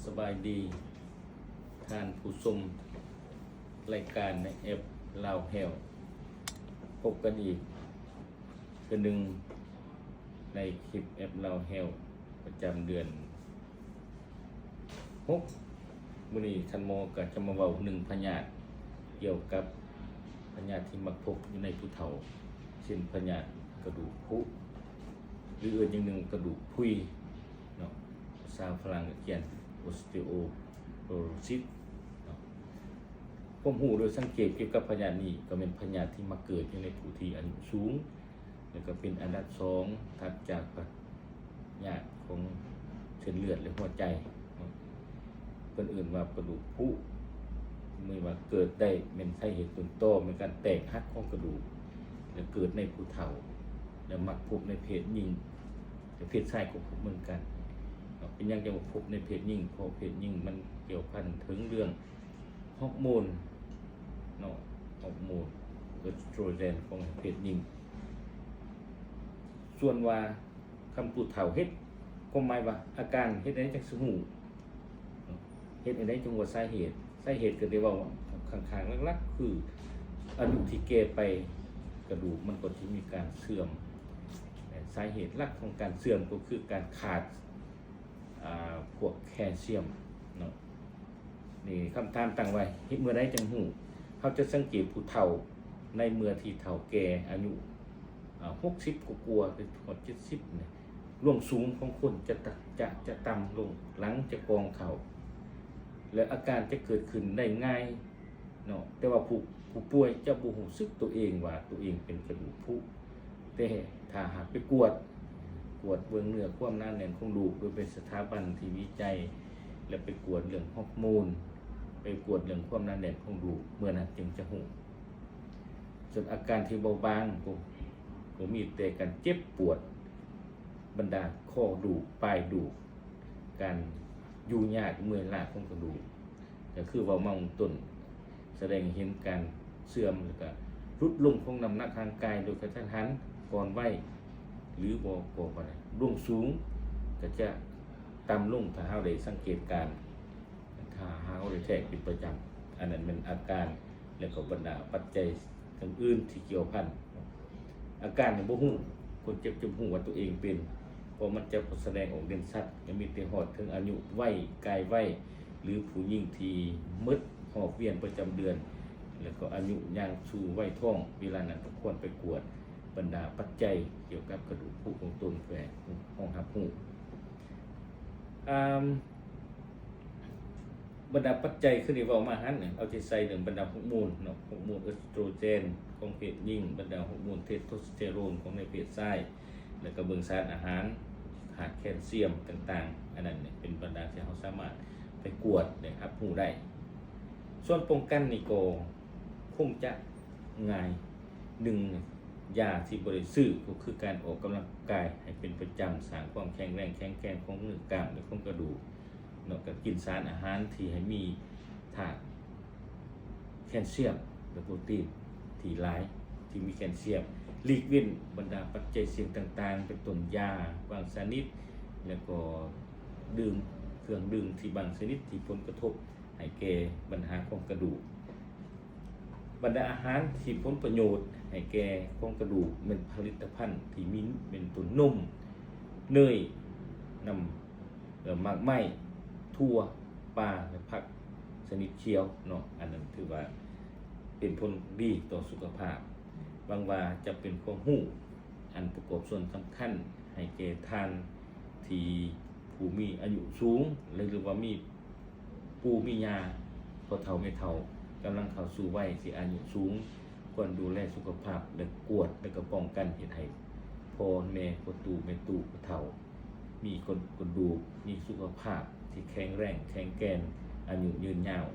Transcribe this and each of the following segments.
ສະບາຍດີທ່ານຜູ້ຊົມລາຍການໃນແອັບລາວແຮວ ພົບກັນອີກເທື່ອໜຶ່ງໃນຄລິບແອັບລາວແຮວ ປະຈຳເດືອນຫົກ. ມື້ນີ້ທ່ານໝໍກໍຈະມາເວົ້າເລື່ອງພະຍາດ ກ່ຽວກັບພະຍາດທີ່ມັກພົບຢູ່ໃນຜູ້ເຖົ້າ ເຊັ່ນ ພະຍາດກະດູກຜຸ ຫຼືເອີ້ນຢ່າງໜຶ່ງກະດູກຜຸຍເນາະ, ພາສາຝຣັ່ງກໍຂຽນ Osteoporosis ເນາະ. ຄວາມຮູ້ໂດຍສັງເກດກ່ຽວກັບພະຍາດນີ້ ກໍແມ່ນພະຍາດທີ່ມັກເກີດຢູ່ໃນຜູ້ທີ່ອາຍຸສູງ ແລ້ວກໍເປັນອັນດັບສອງ ຖັດຈາກພະຍາດຂອງເສັ້ນເລືອດ ແລະ ຫົວໃຈເນາະ. ເພິ່ນເອີ້ນວ່າກະດູກຜຸ ແມ່ນວ່າເກີດໄດ້ແມ່ນສາເຫດຕົ້ນຕໍ ແມ່ນການແຕກຫັກຂອງກະດູກ ແລະ ເກີດໃນຜູ້ເຖົ້າ ແລະ ມັກພົບໃນເພດຍິງ ແລະ ເພດຊາຍກໍພົບເໝືອນກັນເນາະ. ເປັນຫຍັງຈັ່ງວ່າພົບໃນເພດຍິງ? ເພາະເພດຍິງມັນກ່ຽວພັນເຖິງເລື່ອງຮອກໂມນເນາະ, ຮອກໂມນເອສໂຕຣເຈນຂອງເພດຍິງ. ສ່ວນວ່າ ຄັນຜູ້ເຖົ້າເຮັດ ຄວາມໝາຍວ່າອາການເຮັດໃດຈັ່ງຊິຮູ້ ເຮັດໃດຈັ່ງວ່າສາເຫດ? ສາເຫດກໍໄດ້ເວົ້າຂ້າງໆ ຫຼັກໆ ຄືອາຍຸທີ່ແກ່ໄປ ກະດູກມັນກໍຈະມີການເສື່ອມ. ສາເຫດຫຼັກຂອງການເສື່ອມກໍຄືການຂາດ ອາ ພວກແຄລຊຽມເນາະ. ນີ້ຄຳຖາມຕັ້ງໄວ້ ເຮັດເມື່ອໃດຈັ່ງຮູ້? ເຮົາຈະສັງເກດຜູ້ເຖົ້າໃນເມື່ອທີ່ເຖົ້າແກ່ ອາຍຸ ອາ ຫົກສິບກວ່າໆ ໄປຮອດເຈັດສິບນີ້ ລວງສູງຂອງຄົນຈະ ຈະ ຈະຕ່ຳລົງ ຫຼັງຈະກອງເຂົ້າ ແລະ ອາການຈະເກີດຂຶ້ນໄດ້ງ່າຍເນາະ. ແຕ່ວ່າຜູ້ ຜູ້ປ່ວຍຈະບໍ່ຮູ້ສຶກຕົວເອງວ່າຕົວເອງເປັນກະດູກຜຸ. ແຕ່ຖ້າຫາກໄປກວດ ກວດເບິ່ງເນື້ອຄວາມໜາແໜ້ນຂອງລູກ ໂດຍໄປສະຖາບັນທີ່ວິໄຈ ແລະ ໄປກວດເລື່ອງຮອກໂມນ ໄປກວດເລື່ອງຄວາມໜາແໜ້ນຂອງລູກ ເມື່ອນັ້ນຈຶ່ງຈະຮູ້. ສ່ວນອາການທີ່ເບົາບາງກໍ ກໍມີແຕ່ການເຈັບປວດບັນດາຂໍ້ດູກ ປາຍດູກ ການຢູ່ຍາກເມື່ອຍລ້າຂອງກະດູກ ກໍຄືເວົ້າມາເບື້ອງຕົ້ນ ສະແດງໃຫ້ເຫັນການເສື່ອມ ແລ້ວກະຫຼຸດລົງຂອງນ້ຳໜັກຮ່າງກາຍໂດຍກະທັນຫັນ ກ່ອນໄວ ຫຼືບໍ່ກໍບໍ່ໄດ້. ລວງສູງກໍຈະຕ່ຳລົງ ຖ້າເຮົາໄດ້ສັງເກດການ ຖ້າເຮົາໄດ້ແທກເປັນປະຈຳ. ອັນນັ້ນແມ່ນອາການ ແລ້ວກໍບັນດາປັດໄຈ ທາງອື່ນທີ່ກ່ຽວພັນ. ອາການນີ້ບໍ່ຮູ້, ຄົນເຈັບຈະບໍ່ຮູ້ວ່າຕົວເອງເປັນ ເພາະມັນຈະບໍ່ສະແດງອອກເດັ່ນຊັດ, ຍັງມີແຕ່ຮອດເຖິງອາຍຸໄວ, ກາຍໄວ ຫຼືຜູ້ຍິງທີ່ໝົດຮອບວຽນປະຈຳເດືອນ ແລ້ວກໍອາຍຸຍ່າງສູ່ໄວທ້ອງ, ເວລານັ້ນກໍຄວນໄປກວດບັນດາປັດໄຈກ່ຽວກັບກະດູກຜຸຂອງຕົນ ເພື່ອໃຫ້ຮອງຮັບຮູ້. ອາ ບັນດາປັດໄຈຄືທີ່ເວົ້າມາຫັ້ນ ເອົາໃຈໃສ່ເລື່ອງບັນດາຮອກໂມນເນາະ, ຮອກໂມນເອສໂຕຣເຈນຂອງເພດຍິງ, ບັນດາຮອກໂມນເທສໂຕສເຕໂຣນຂອງໃນເພດຊາຍ, ແລ້ວກໍເບິ່ງສານອາຫານ, ຂາດແຄນຊຽມຕ່າງໆ, ອັນນັ້ນເປັນບັນດາທີ່ເຮົາສາມາດໄປກວດ ແລະ ຮັບຮູ້ໄດ້. ສ່ວນປ້ອງກັນນີ້ກໍຄົງຈະງ່າຍ, ໜຶ່ງ ຢາທີ່ບໍ່ໄດ້ຊື້ກໍຄືການອອກກຳລັງກາຍໃຫ້ເປັນປະຈຳ, ສ້າງຄວາມແຂງແຮງແຂງແກ່ນຂອງເນື້ອກ້າມ ແລະ ຂອງກະດູກ ເນາະ, ກໍກິນສານອາຫານທີ່ໃຫ້ມີທາດແຄນຊຽມ ແລະ ໂປຣຕີນທີ່ຫຼາຍ ທີ່ມີແຄນຊຽມ, ຫຼີກເວັ້ນບັນດາປັດໄຈສ່ຽງຕ່າງໆ ເປັນຕົ້ນຢາບາງຊະນິດ ແລ້ວກໍດື່ມເຄື່ອງດື່ມທີ່ບາງຊະນິດທີ່ຜົນກະທົບໃຫ້ແກ່ບັນຫາຂອງກະດູກ. ບັນດາອາຫານທີ່ຜົນປະໂຫຍດໃຫ້ແກ່ຂອງກະດູກ ແມ່ນຜະລິດຕະພັນທີ່ມີ ແມ່ນຕົ້ນນົມ, ເນີຍ, ນ້ຳ ເອີ ໝາກໄມ້, ຖົ່ວ, ປາ ແລະ ຜັກຊະນິດຂຽວເນາະ, ອັນນັ້ນຖືວ່າເປັນຜົນດີຕໍ່ສຸຂະພາບ. ຫວັງວ່າຈະເປັນຄວາມຮູ້ອັນປະກອບສ່ວນສຳຄັນໃຫ້ແກ່ທ່ານທີ່ຜູ້ມີອາຍຸສູງ ຫຼືວ່າມີ ປູ່ມີຍ່າ ພໍ່ເຖົ້າແມ່ເຖົ້າ ກຳລັງເຂົ້າສູ່ໄວທີ່ອາຍຸສູງ ຄວນດູແລສຸຂະພາບ ແລະ ກວດ ແລະ ກໍປ້ອງກັນ ເຮັດໃຫ້ພໍ່ແມ່ ພໍ່ຕູ້ແມ່ຕູ້ ຜູ້ເຖົ້າ ມີກະ ກະດູກ ມີສຸຂະພາບທີ່ແຂງແຮງແຂງແກ່ນ ອາຍຸຍືນຍາວ.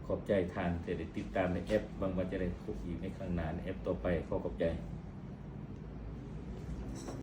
ຂອບໃຈທ່ານທີ່ໄດ້ຕິດຕາມໃນແອັບ, ຫວັງວ່າຈະໄດ້ພົບອີກໃນຄັ້ງໜ້າ ໃນແອັບຕໍ່ໄປ. ຂໍຂອບໃຈ.